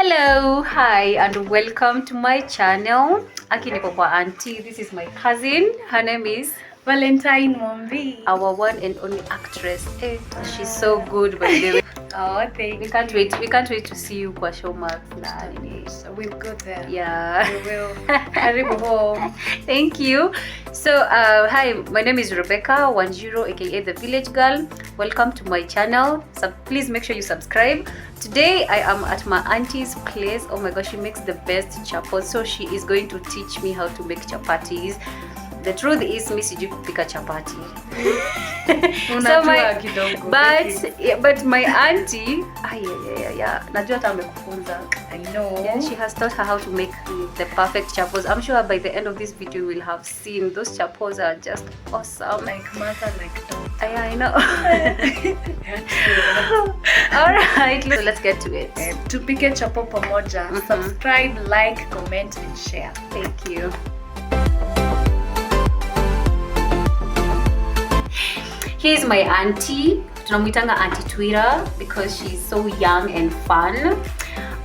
Hello, hi and welcome to my channel. Aki niko kwa auntie. This is my cousin. Her name is Valentine Mombi. Our one and only actress. Eh, she's so good, by the way. Oh, thank We can't wait. We can't wait to see you kwa Showmax na nini. So we'll go there. Yeah. We will. Karibu home. Thank you. So, hi, my name is Rebecca Wanjiru, aka the Village Girl. Welcome to my channel. So please make sure you subscribe. Today, I am at my auntie's place. Oh my gosh, she makes the best chapati. So she is going to teach me how to make chapatis. The truth is, mi sijui kupika chapati. Unajua kidogo. But yeah, but my auntie, ah, yeah. Najua hata amekufunza. I know. Yeah, she has taught her how to make the perfect chapos. I'm sure by the end of this video, you will have seen those chapos are just awesome. Like mother, like daughter. I know. All right, so let's get to it. Eh, tupike chapo pamoja. Subscribe, like, comment and share. Thank you. Here's my auntie. Tunamuitanga Auntie Twira because she's so young and fun.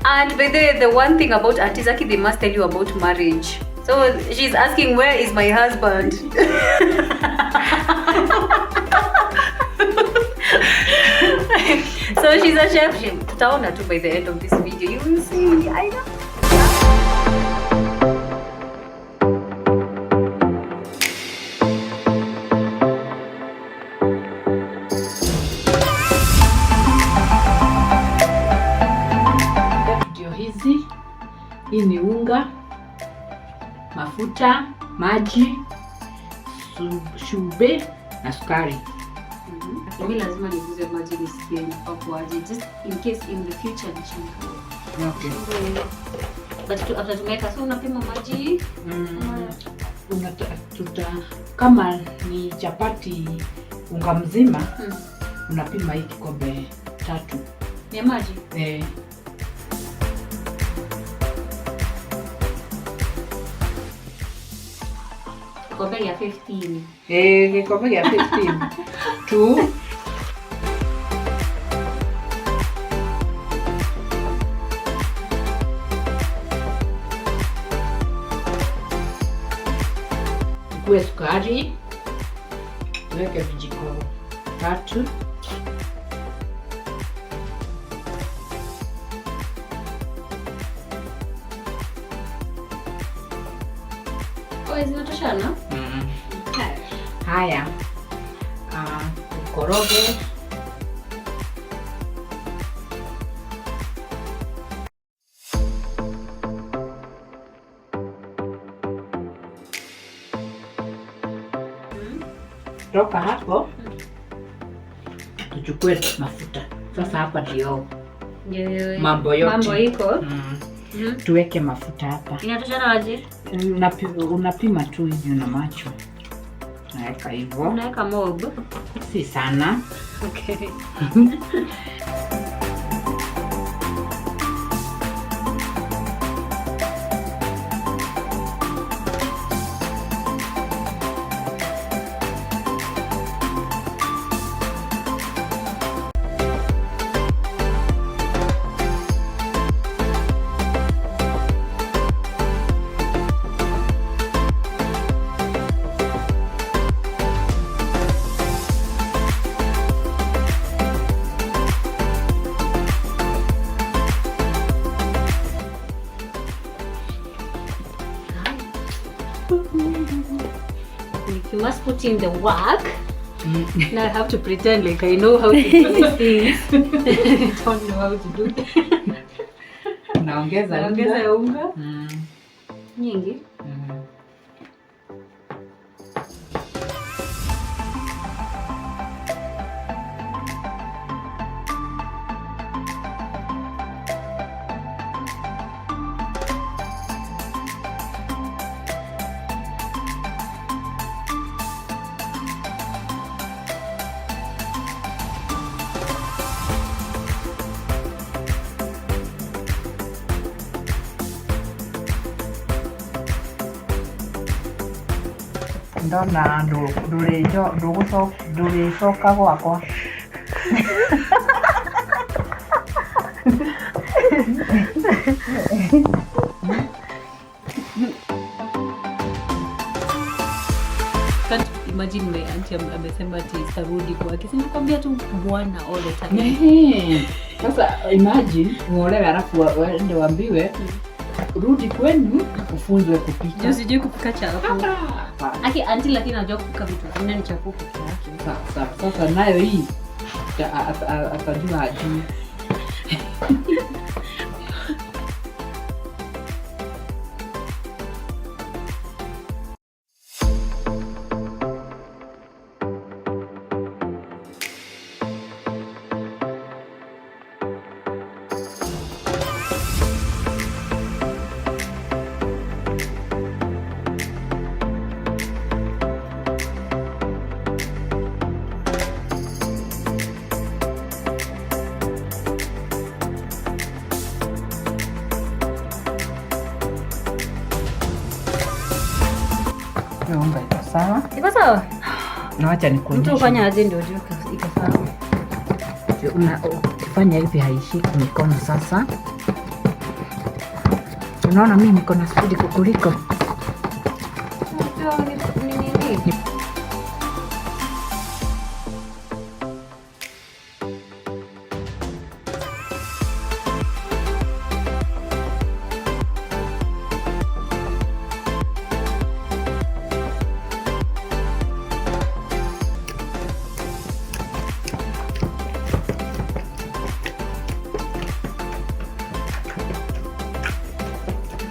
And by the way, the one thing about Auntie Zaki, they must tell you about marriage. So she's asking, where is my husband? So she's a chef. Tutaona tu by the end of this video. You will see. I know. Ndio hizi. Hii ni unga, mafuta, maji, shube na sukari. Mi lazima niguze maji nisikie inafaa kuaje, just in case in the future nishindwe. Okay. But after tumeweka, so unapima maji. Kama ni chapati unga mzima, unapima hii kikombe 3. Ni maji? Eh. Kikombe ya 15. Eh, kikombe ya 15. 2. Chukue sukari, tuweke vijiko 3. Oh, zinatoshana? Haya. Ukoroge. Toka hapo tuchukue mafuta. Sasa hapa ndio mambo yote. Mambo iko. Tuweke mafuta hapa. Inatoshana aje? Unapima tu hivi na macho. Naweka hivyo. Unaweka mob? Si sana. Okay. You must put in the work. Now I have to pretend like I know how to do these things. I don't know how to do them. Unaongeza unga. Unaongeza unga. Nyingi. Ndona ndũrĩcoka gwakwa. Can't imagine my auntie amesema ati sarudi kwake. Si nakwambia tu bwana all the time. Ehe. Sasa imagine uolewe alafu waende waambiwe rudi kwenu ufunzwe kupika. Juu sijui kupika chapo. Hapana. Aki auntie lakini anajua kupika vitu vingine ni chapo peke yake. Sasa nayo hii atajua hajui. Hiyo unga iko sawa. Iko sawa? Na wacha nikuonyeshe. Mtu ufanya aje ndio ujue iko sawa? Ukifanya hivi haishiki mikono sasa. Unaona mimi niko na spidi kukuliko. Unajua ni nini?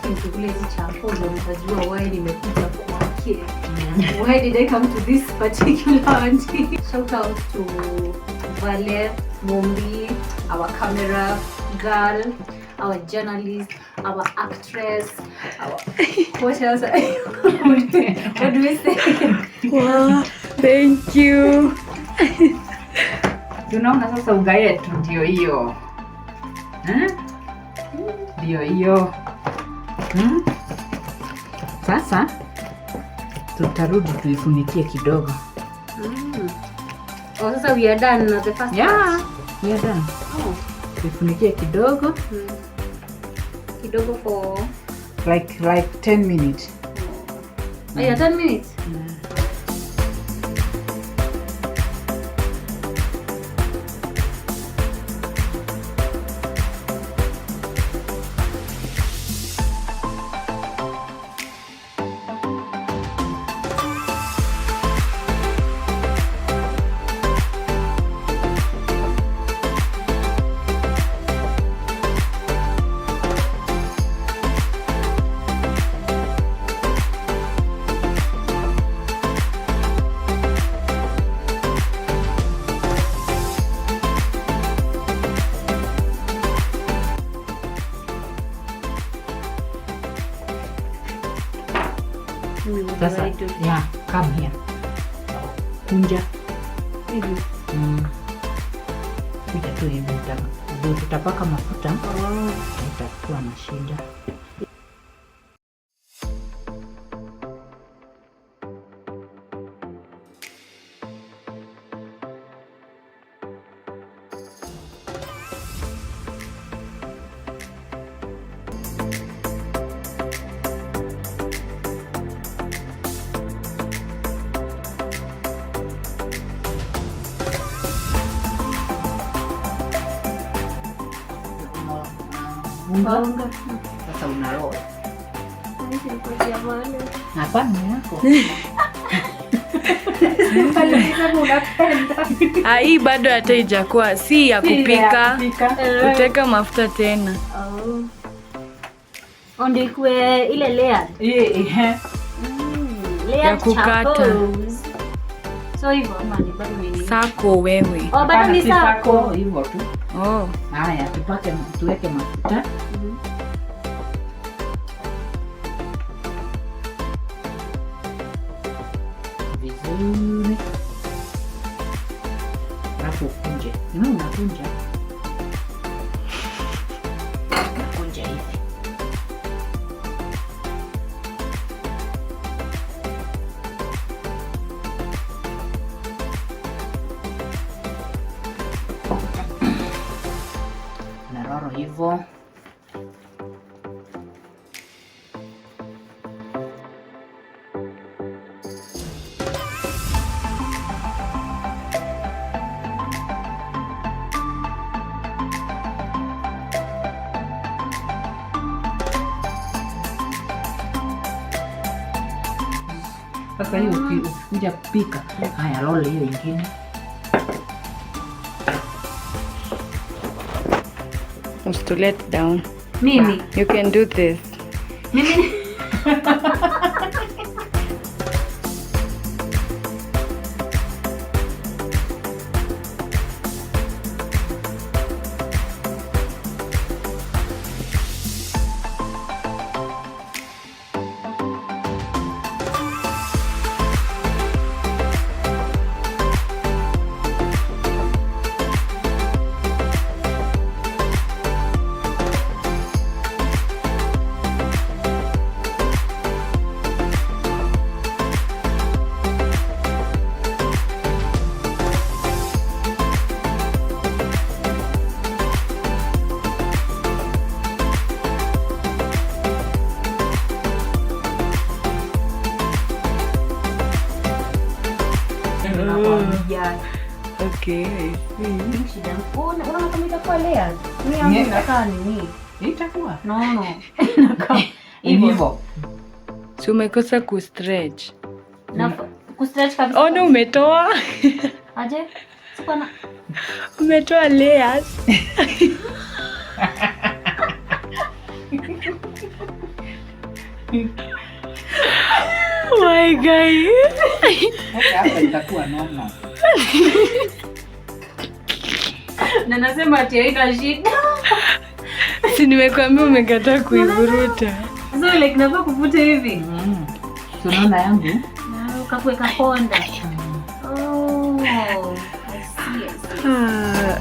Nikikula hizi chapo ndio nitajua why nimekuja kwake. Why did I come to this particular auntie? Shout out to Vale, Mumbi, our camera girl, our journalist, our actress, our what else? What do we say? Wow, thank you. Tunaona sasa unga yetu ndio hiyo. Ndio hiyo. Sasa tutarudi tuifunikie kidogo. Oh, sasa we are done na the first Yeah, part. we are done. Oh. Tuifunikie kidogo. Kidogo for Like 10 minutes. Oh, yeah, 10 minutes. Mimi what do Sasa, I do? yeah, come here. Kunja. Hivi. Kunja tu hivi ndio tutapaka mafuta. Oh. Itakuwa na shida. Unga. Unga. Sasa unaroll. Hapana yako. Ah, hii bado hata ijakuwa si ya kupika. Uteka mafuta tena. Oh. Oh, ndio ikuwe ile layered. Layered Ya kukata. chapos. So hivyo ama ni bado ni Sako wewe. Oh, bado ni sako. Hivyo tu. Oh. Haya, tupake tuweke mafuta. Vizuri. Alafu ukunje. Unakunja. Unakunja hivi. Naroro hivyo. Sasa hiyo ukikuja kupika, haya roll hiyo ingine. Usitu let down. Mimi. You can do this. Mimi. Nakwambia. Okay, I see. Shida. Unaona kama itakuwa layers. Mimi yangu Yeah. inakaa nini? Itakuwa. No. Inakaa Ni hivyo. Si umekosa kustretch. Na kustretch kabisa. Ona umetoa. Aje? Sikuwa na Umetoa layers. Oh my guy. Sasa hapa itakuwa normal. Na nasema ati haina shida. Si nimekuambia umekataa kuivuruta. So like nafaa kuvuta hivi. Tunaona yangu. Na ukakuweka konda. Oh, I see, I see. Ah.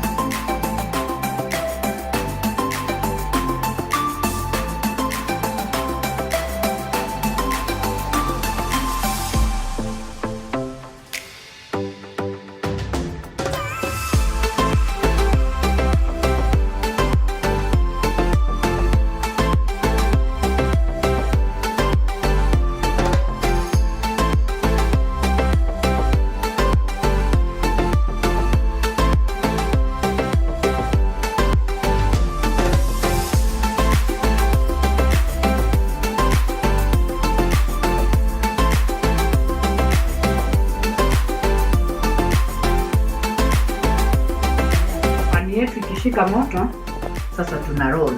Pani yetu ikishika moto, sasa tuna roll.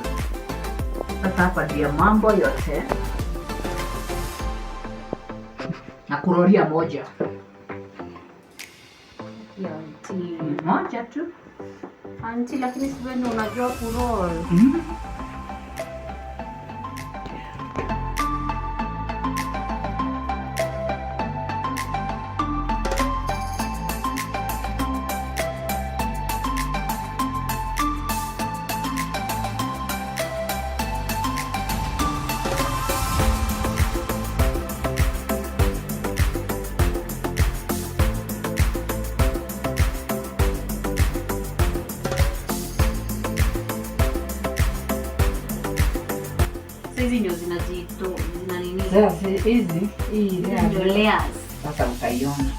Sasa hapa ndio mambo yote. Na kurolia moja. Ya, auntie. Moja tu. Auntie, lakini si wewe ndio unajua kuroll. So hizi ndio zinajito zina nini? Sasa hizi hii Hizi ndio layers. Sasa utaiona.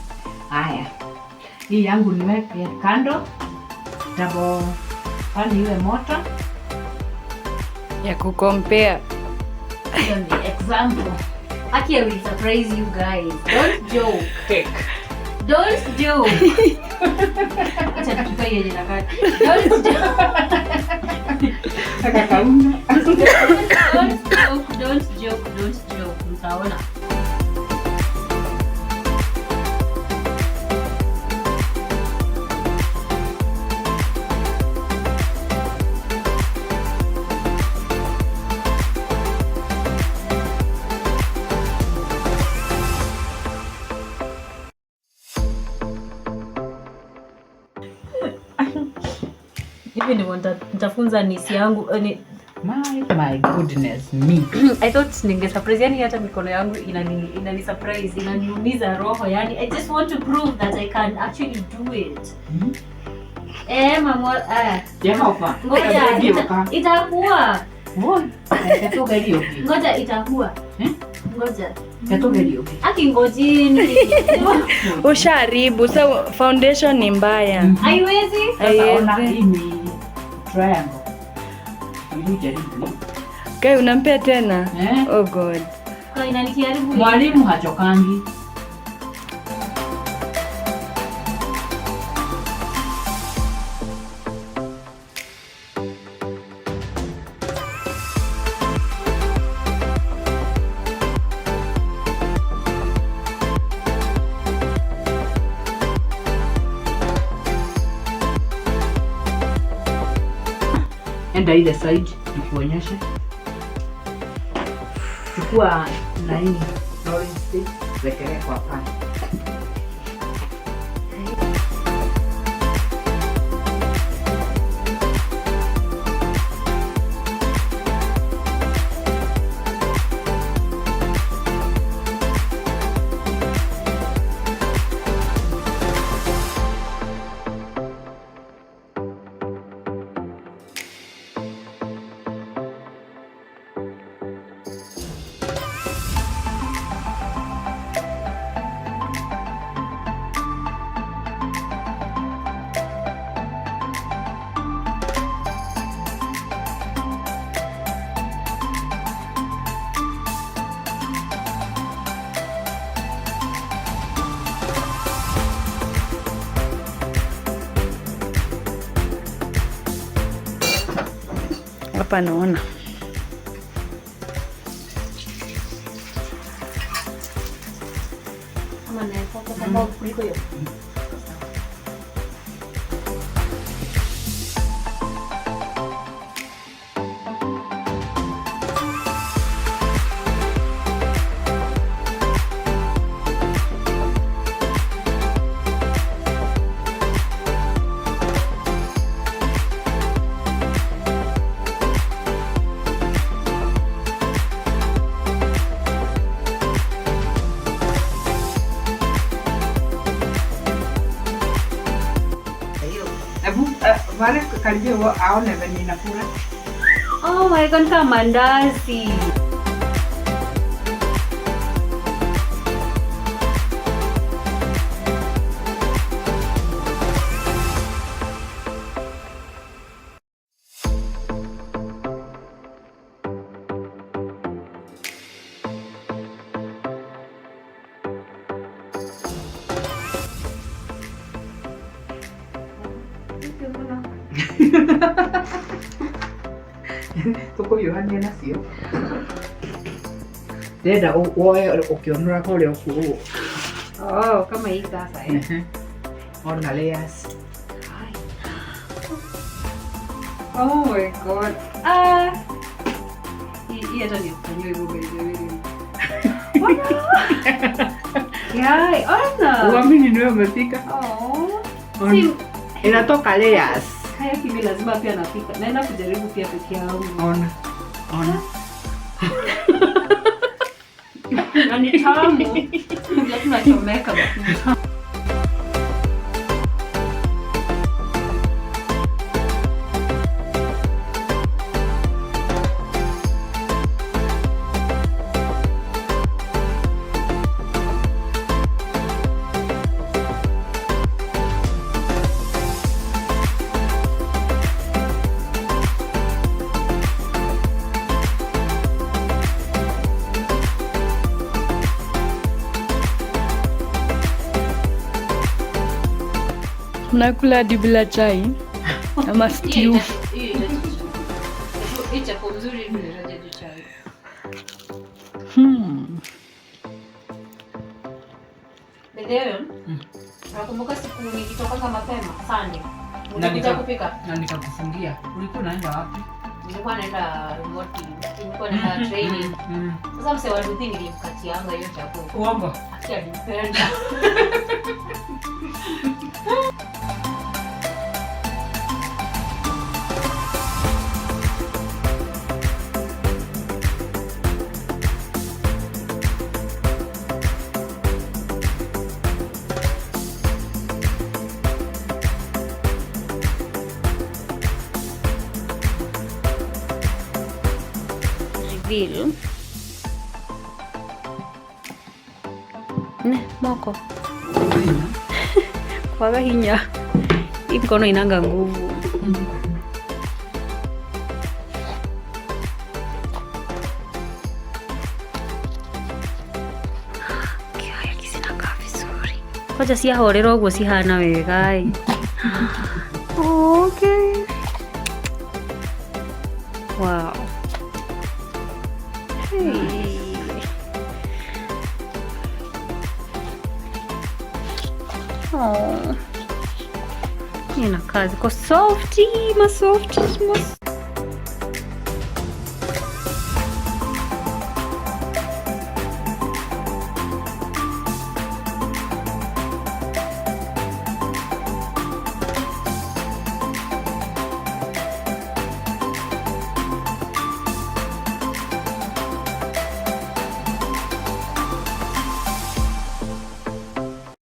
Haya. Hii yangu niweke kando. Double pani iwe moto. Ya kucompare. Hiyo ni example. Aki, I will surprise you guys. Don't joke. Cake. Don't joke. Acha tuchukue yenye inakaa. Don't joke. Saka kaunga. Don't joke, don't joke, don't joke. Mtaona. Hivi ndivyo nitafunza niece yangu, My goodness me. I thought ninge surprise, yani hata mikono yangu inani surprise, inaniumiza roho, yani I just want to prove that I can actually do it. Mama, Jehova. Ngoja, itakuwa. Ngoja. Ngoja itakuwa. Eh? Ngoja. Katogerio. Aki ngojini. Usharibu. So foundation ni mbaya. Haiwezi. Sasa ona Haiwezi. hii ni triangle. Hebu jaribu. Kai unampea tena? Eh? Oh God. Kwa inanikiharibu. Mwalimu hachokangi. Enda ile side nikuonyeshe. Chukua na hii rolling stick, wekelea kwa pan. Hapa naona. Ama naepoka kama kuliko hiyo. Hebu wale karibia aone venye inakula. Oh my God, kama mandazi. Tukuhiũhania nacio. Ndĩrenda woe ũkĩũnũraga ũrĩa ũkuũ. Oh, kama hii sasa eh. Ona layers. Oh my God. Ah. Hii hata ni kufanyiwa hivyo by the way. Ona. Yai, ona. Uamini niwe umepika. Oh. Ona. Si Inatoka layers. haya kimi lazima pia napika. Naenda kujaribu pia peke yangu. Ona. Ona. Na ni tamu. Ndio tunachomeka. Mnakula hadi bila chai ama stew. Hii chapo mzuri tunahitaji chai. By the way, nakumbuka siku nilitoka mapema Sunday. Na Ulikuja kupika. Na nikakufungia. Ulikuwa unaenda wapi? Nilikuwa naenda remote, nilikuwa naenda training. Sasa mse wa nduthi nilimkatianga hiyo chapo. Uongo. Aki alipenda. Reveal. Ne, moko. Kwaga hinya. Hii mkono inanga nguvu. Kioya kisinakaa vizuri. Kwaja ciahorera ũguo cihana wega ĩ. Okay. Wow. Hey. Oh. Inakaa ziko soft, ma soft, ma